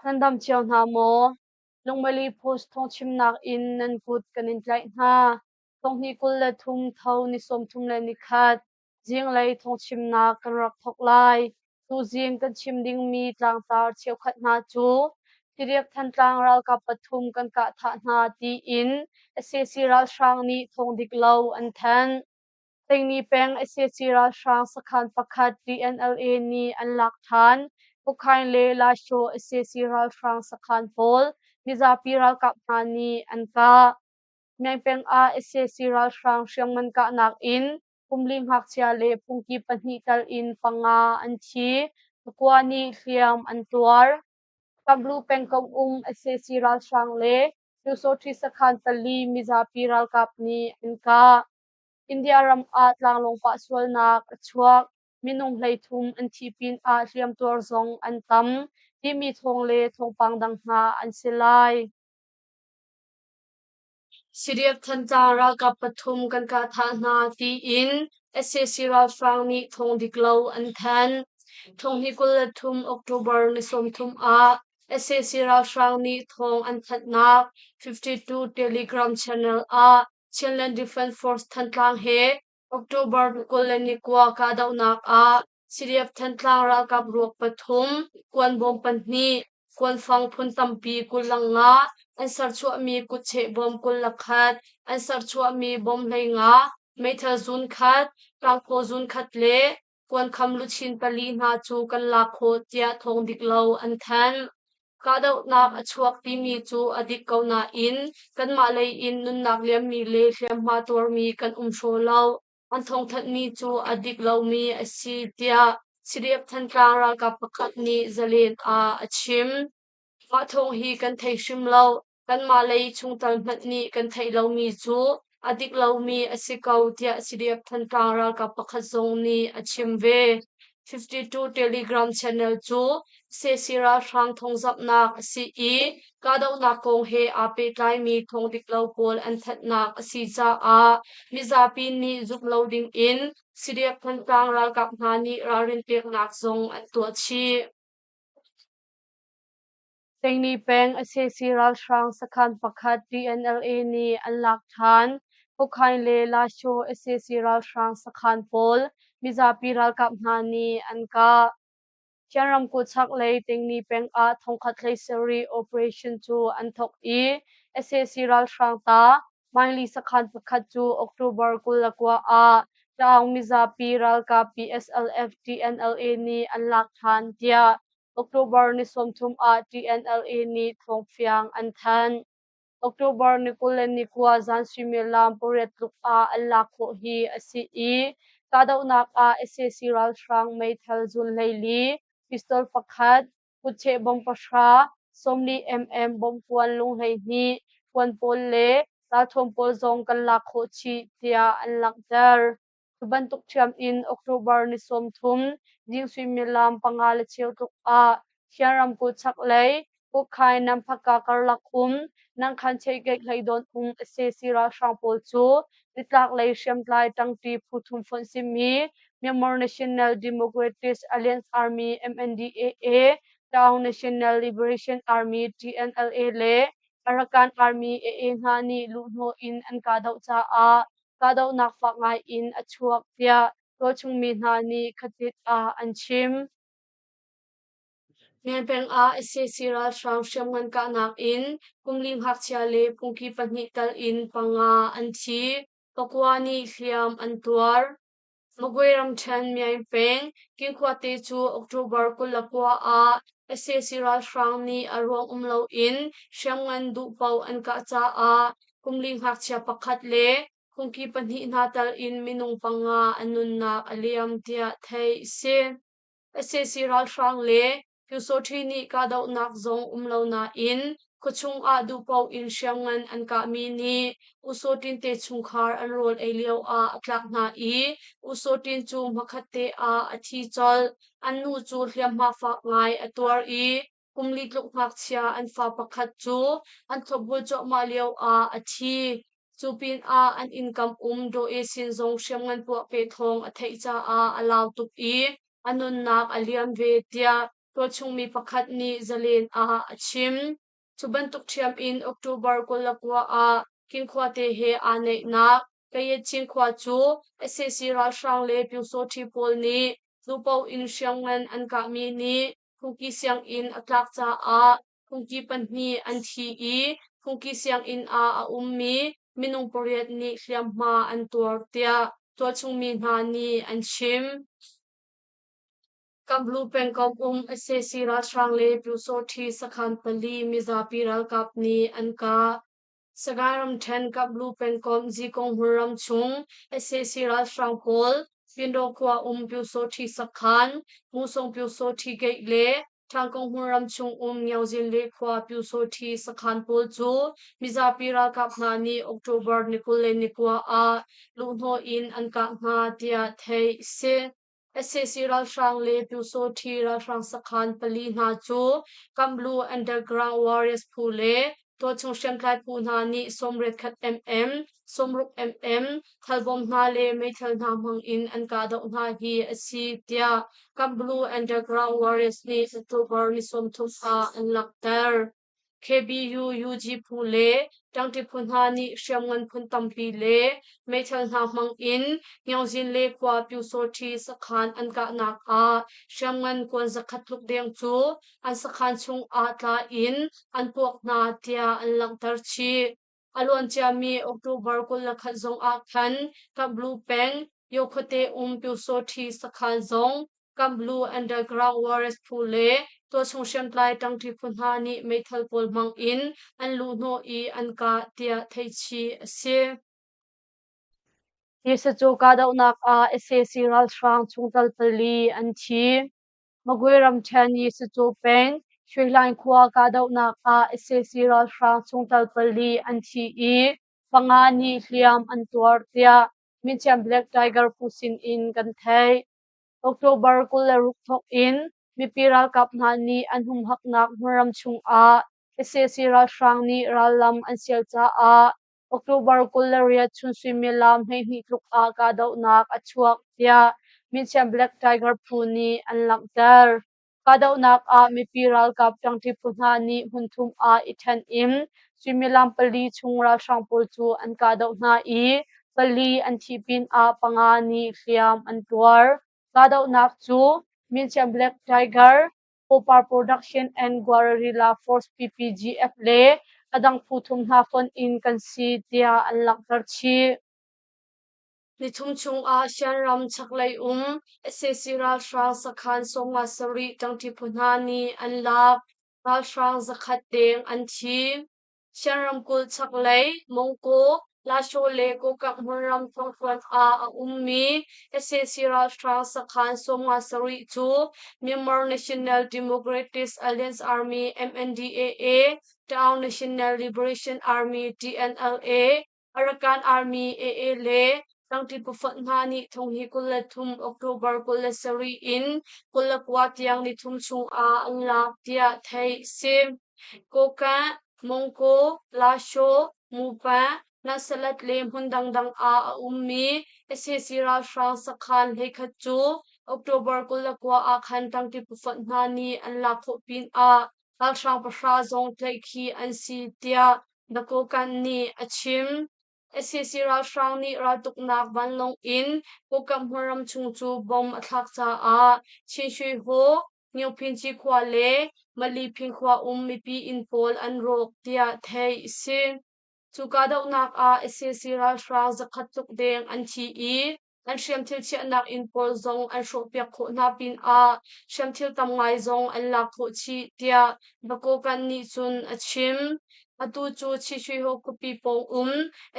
Nan dam cio hna maw? Lungmeli Post thawngchimnak in nan kut kan in tlaih hna. Thonghnih 23 tho ni 31 zinglei thawngchimnak kan rak thawk lai. Tuzing kan chim dingmi tlangtar cheukhat hna cu Tiriak Thantlang ralkap pathum kan kah thah hna tiin sac ralhrang nih thawng dik lo an thanh. Tengni peng sac ralhrang sakhan pakhat TNLA nih an lak ṭhan. Kukhain le Lashaw sac ralhrang sakhan pawl mizapi ralkap hna nih an kah. Meng peng ah sac ralhrang hriamngan kahnak in kumli ngakchia le phungki pahnih tal in panga an thi. Pakua nih hliam an tuar. Kamlu pengkomh um sac ralhrang le Pyusawhti sakhan pali mizapi ralkap nih an kah. India ram ah tlanglawng pah sualnak a chuak. Minung 33 an thih pinah hliamtuar zong an tam timi thawng le thawngpang dang hna an si lai. CDF Thantlang ralkap pathum kan kah thah hna tiin sac ralhrang nih thawng dik lo an thanh. Thonghnih 23 October ni 30 ah sac ralhrang nih thawng an thanhnak 52 Telegram channel ah Chinland Defense Force Thantlang he October 29 kahdohnak ah CDF Thantlang ralkap ruak pathum, kuanbawm pahnih, kuanfang phun tampi 25, an serchuahmi kutcheh bawm 21, an serchuahmi bawm 15, meithal zun khat, tlangphaw zun khat le kuankham luchin pali hna cu kan lak khawh tiah thawng dik lo an thanh. Kahdohnak a chuak timi cu a dik ko nain kanmah lei in nunnak liammi le hliamhma tuarmi kan um hraw lo. An thawngthanhmi cu a dik lomi a si tiah CDF Thantlang ralkap pakhat nih Zalen ah a chim. Mah thawng hi kan thei hrim lo. Kanmah lei chungtel hmanh nih kan theih lomi cu a dik lomi a si ko tiah CDF Thantlang ralkap pakhat zong nih a chim ve. 52 Telegram channel cu sac ralhrang thawngzamhnak a si i kahdohnak kong he aa pehtlaimi thawng dik lo pawl an thanhnak a si caah mizapi nih zumh lo ding in CDF Thantlang ralkap hna nih ralrin peknak zong an tuah chih. Tengni peng sac ralhrang sakhan pakhat TNLA nih an lak ṭhan. Kukhain le Lashaw sac ralhrang sakhan pawl mizapi ralkap hna nih an kah. Chin ramkulh chaklei Tengni peng ah 1017 operation cu an thawk i sac ralhrang ta Maingli sakhan pakhat cu October 29 ah Taung mizapi ralkap PSLF TNLA nih an lak ṭhan tiah October ni 30 ah TNLA nih thawngfiang an thanh. October ni 29 zan suimilam pariat tluk ah an lak khawh hi a si i kahdohnak ah sac ralhrang meithal zun 14, pistol pakhat, kutcheh bom pahra, 40 mm bomkuan lung 12, kuan pawl le ralthuam pawl zong kan lak khawh chih tiah an langhter. Cu bantuk ṭhiam in October ni 30 zing suimilam panga le cheu tluk ah Thian ramkulh chaklei Kukkhai Namphaka karlak um Nangkhan Cheihkeih hleidawn um sac ralhrang pawl cu nitlaklei hriamtlai ṭangṭi phu thum fonh simi Myanmar National Democratic Alliance Army MNDAA, Taung National Liberation Army TNLA le Arakan Army AA hna nih luhhnawh in an kahdoh caah kahdohnak fak ngai in a chuak tiah tualchung mi hna nih khatit ah an chim. Ngen peng ah sac ralhrang hriamngan kahnak in kumli ngakchia le phungki pahnih tal in panga an thi. Pakua nih hliam an tuar. Magwe ramṭhen Myaing peng Kingkhuate cu October 29 ah sac ralhrang nih a ruang um loin hriamngan duh paoh an kah caah kumli ngakchia pakhat le phungki pahnih hna tal in minung panga an nunnak a liam tiah theih a si. Sac ralhrang le Pyusawṭhi nih kahdohnak zong um lo nain khuachung ah duhpaoh in hriamngan an kahmi nih U Saw Tin te chungkhar an rawl ei lio ah a tlak hna i U Saw Tin cu hmakhat te ah a thi colh. An nu cu hliamhma fak ngai a tuar i kumli tluk ngakchia an fa pakhat cu an thlopbul cuahmah lio ah a thi. Cu pinah an innkam um Daw E Sin zong hriamngan puahkeh thawng a theih caah a lau tuk i a nunnak a liam ve tiah. tualchungmi pakhat nih Zalen ah a chim. Cu bantuk ṭhiam in October 29 ah King khuate he aa naihnak Kayetchin khua cu sac ralhrang le Pyusawṭhi pawl nih lupo in hriamngan an kahmi nih phungki sianginn a tlak caah phungki pahnih an thi i phungki sianginn ah a ummi minung pariat nih hliamhma an tuar tiah tualchungmi hna nih an chim. Kamblu pengkomh um sac ralhrang le Pyusawṭhi sakhan pali mizapi ralkap nih an kah. Sagaing ramṭhen Kamblu pengkomh Zikong hmunram chung sac ralhrang pawl Pindaw khua um Pyusawṭhi sakhan, Musong Pyusawṭhi gate le Ṭhangkong hmunram chung um Ngiaozinle khua Pyusawṭhi sakhan pawl cu mizapi ralkap hna nih October ni 29 ah luhhnawh in an kah hna tiah theih a si. Sac ralhrang le Pyusawṭhi ralhrang sakhan pali hna cu Kamblu Underground Warriors phu le tualchung hriamtlai phu hna nih 81 mm, 60 mm thalbawm hna le meithal hna hmang in an kahdoh hna hi a si tiah Kamblu Underground Warriors nih October ni 30 ah an langhter. KBU UG phu le ṭangṭi phu hna nih hriamngan phun tampi le meithal hna hmang in Ngiaungzinle khua Pyusawṭhi sakhan an kahnak ah hriamngan kuan zakhat tluk deng cu an sakhan chung ah tla in an puak hna tiah an langhter chih. A luanciami October 21 zong ah khan Kamblu peng Yokhuate um Pyusawṭhi sakhan zong Kamblu Underground Warriors phu le tualchung hriamtlai ṭangṭi phu hna nih meithal pawl hmang in an luhhnawh i an kah tiah theihchih a si. Hi kahdohnak ah sac ralhrang chungtel pali an thi. Magwe ramṭhen Yisacu peng Shwehlain khua kahdohnak ah sac ralhrang chungtel pali an thi i panga nih hliam an tuar tiah Minciam Black Tiger phu sin in kan theih. October 26 thawk in mipi ralkap hna nih an humhaknak hmunram chungah sac ralhrang nih rallam an sial caah October 28 chun suimilam 12 tluk ah kahdohnak a chuak tiah Minciam Black Tiger phu nih an langhter. Kahdohnak ah mipi ralkap ṭangṭi phu hna nih hmunthum ah i ṭhen in suimilam pali chung ralhrang pawl cu an kahdoh hna i pali an thih pinah panga nih hliam an tuar. Kahdohnak cu Minciam Black Tiger, Popar Production and Guerrilla Force PPGF le a dang phu thum hna fonh in kan si tiah an langhter chih. Nithum chungah Shan ram chaklei um sac ralhrang sakhan 57 ṭangṭi phu hna nih an lak. Ralhrang zakhat deng an thi. Shan ramkulh chaklei Mongkaw, Lasho le Kokang hmunram thongtluan ah a ummi sac ralhrang sakhan 57 cu Myanmar National Democratic Alliance Army MNDAA, Ta'ang National Liberation Army TNLA, Arakan Army AA le ṭangṭi pafonh hna nih thonghni 23 October 27 in 29 tiang nithum chungah an lak tiah theih a si. Kokanh, Mongkaw, Lasho, Mupan, Nasalat le hmun dangdang ah a ummi sac ralhrang sakhan 11 cu October 29 ah khan ṭangṭi pafonh hna nih an lak khawh pinah ralhrang pahra zong tlaihkhih an si tiah Nakokan nih a chim. Sac ralhrang nih raltuknak vanlawng in Kokam hmunram chung cu bomb a thlak caah Chin Shui Haw, Ngiophinci khua le Maliphin khua um mipi inn pawl an rawk tiah theih a si. Cu kahdohnak ah sac ralhrang zakhat tluk deng an thi i an hriamthil chiahnak inn pawl zong an hrawhpiak khawh hna pinah hriamthil tam ngai zong an lak khawh chih tiah Bakokan nih cun a chim. Atu cu Chishiho khuapi pawng um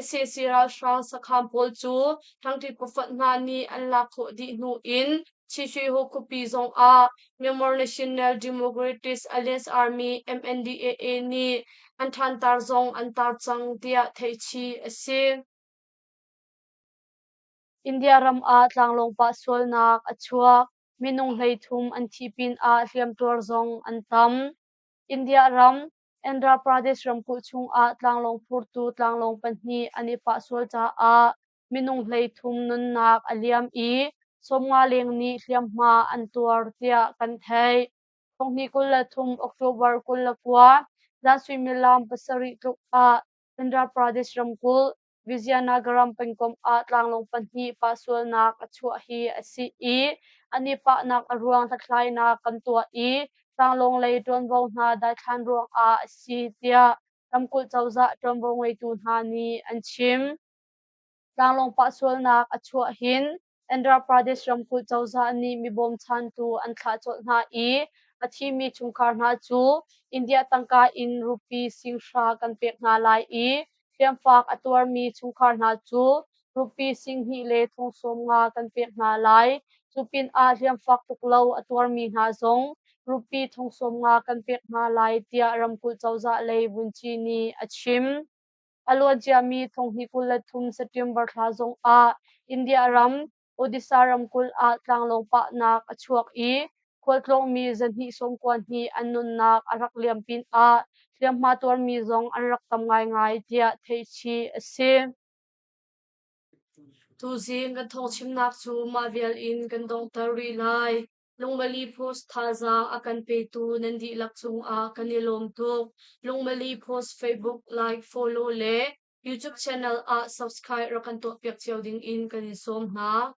sac ralhrang sakhan pawl cu ṭangṭi pafonh hna nih an lak khawh dih hnu in Chishiho khuapi zong ah Myanmar National Democratic Alliance Army MNDAA nih an ṭhantar zong an tar cang tiah theihchih a si. India ram ah tlanglawng pah sualnak a chuak. Minung 33 an thih pinah hliamtuar zong an tam. India ram, Andhra Pradesh ramkulh chungah tlanglawng phurtu tlanglawng pahnih an i pah sual caah minung 33 nunnak a liam i 50 leng nih hliamhma an tuar tiah kan theih. 2023 October 29 zan suimilam 7 tluk ah Andhra Pradesh ramkulh Vizianagaram pengkomh ah tlanglawng pahnih pahsualnak a chuah hi a si i an i pahnak a ruang hlathlainak kan tuah i tlanglawng lei ṭuanvo hna daithlan ruangah a si tiah ramkulh cozah ṭuanvo ngeitu hna nih an chim. Tlanglawng pahsualnak a chuah hin Andhra Pradesh ramkulh cozah nih mi bawmchantu an thlah colh hna i a thimi chungkhar hna cu India tangka in rupee 5,000 kan pek hna lai i hliamfak a tuarmi chungkhar hna cu rupee 2,150 kan pek hna lai. Cu pinah hliamfak tuk lo a tuarmi hna zong rupee 50,000 kan pek hna lai tiah ramkulh cozah lei vunci nih a chim. A luanciami 2023 September thla zongah India ram Odisha ramkulh ah tlanglawng pahnak a chuak i khualtlawngmi 292 an nunnak a rak liam pinah hliamhma tuarmi zong an rak tam ngaingai tiah theihchih a si. Tuzing kan thawngchimnak cu mah vial in kan donghter rih lai. Lungmali Post thazaang a kan petu nan dihlak cungah kan i lawm tuk. Lungmali Post Facebook like, follow le YouTube channel ah subscribe rak kan tuahpiak cio ding in kan in sawm hna.